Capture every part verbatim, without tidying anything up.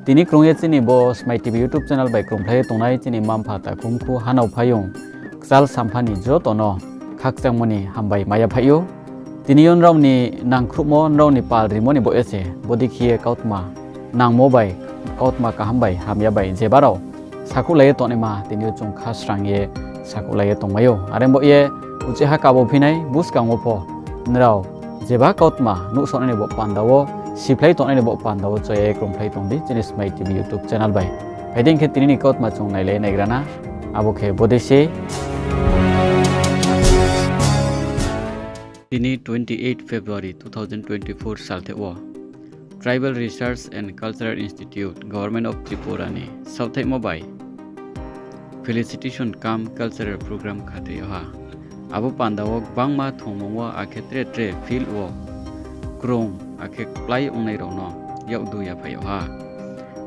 Tini krung ye chini bo Smai TV YouTube channel bai krungphlai ye tongnai chini mma-mpha, takhu mkhu, hanao phaiyong, kchal sampha ni joto no khakchangmo ni hambai mai ya phaih ou. Tini yo nrao ni nangkhruhmo, nrao ni pal rimo ni baoh ye se bodei khe ye kautma nangmo bai, kautma kaham bai, hamya bai, jeba rao sakhouhlai ye tongnaima tini yo chung kha srang ye sakhouhlai ye tongmai ou. Are baoh ye uchih ha kabo phi nai buskang wo pho nrao jeba kautma nuhsaonai ni baoh panda wo, siphlai tongnai ni baoh panda wo chaya ye krungphlai tong di chini Smai TV YouTube channel bai. Phai di hing khe tini ni kautma chung nailai ye naigra na, abo khe bodei se. Tini twenty eight February two thousand twenty four saltheh wo Tribal Research and Cultural Institute, Government of Tripura ni saohthaihmo bai felicitation cum cultural program khathoi yag ha. Abo panda wo gbangma thongmung wo akhe tre tre field wo krung akhe kplái ongnai rao no yakdu yaphai yag ha.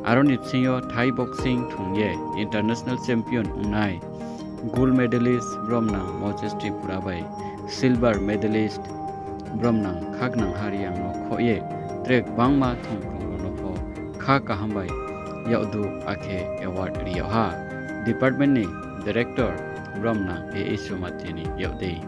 Aro ni bsing yo Thai boxing thong ye international champion ongnai gold medalist bromnang Moses Tripura bai silver medalist bromnang Khagnang Hariang no khoh ye tre gbangma thongkrung rao no pho kha kaham bai yakdu akhe award ri yag ha. Department ni director bromnang A H Somati ni yak dei.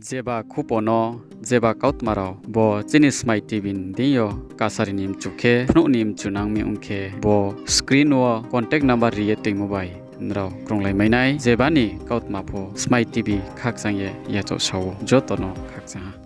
Jeba khupo no, jeba kautma rao bo chini Smai TV ni deing yo kasari ni mchu khe, phnuh ni mchu nang mi ong khe, bo screen wo contact number ri ye toingmo bai nrao krunglai mai nai. Jeba ni kautma pho Smai TV khakchang ye yachaoh sa ou, joto no khakchang ha.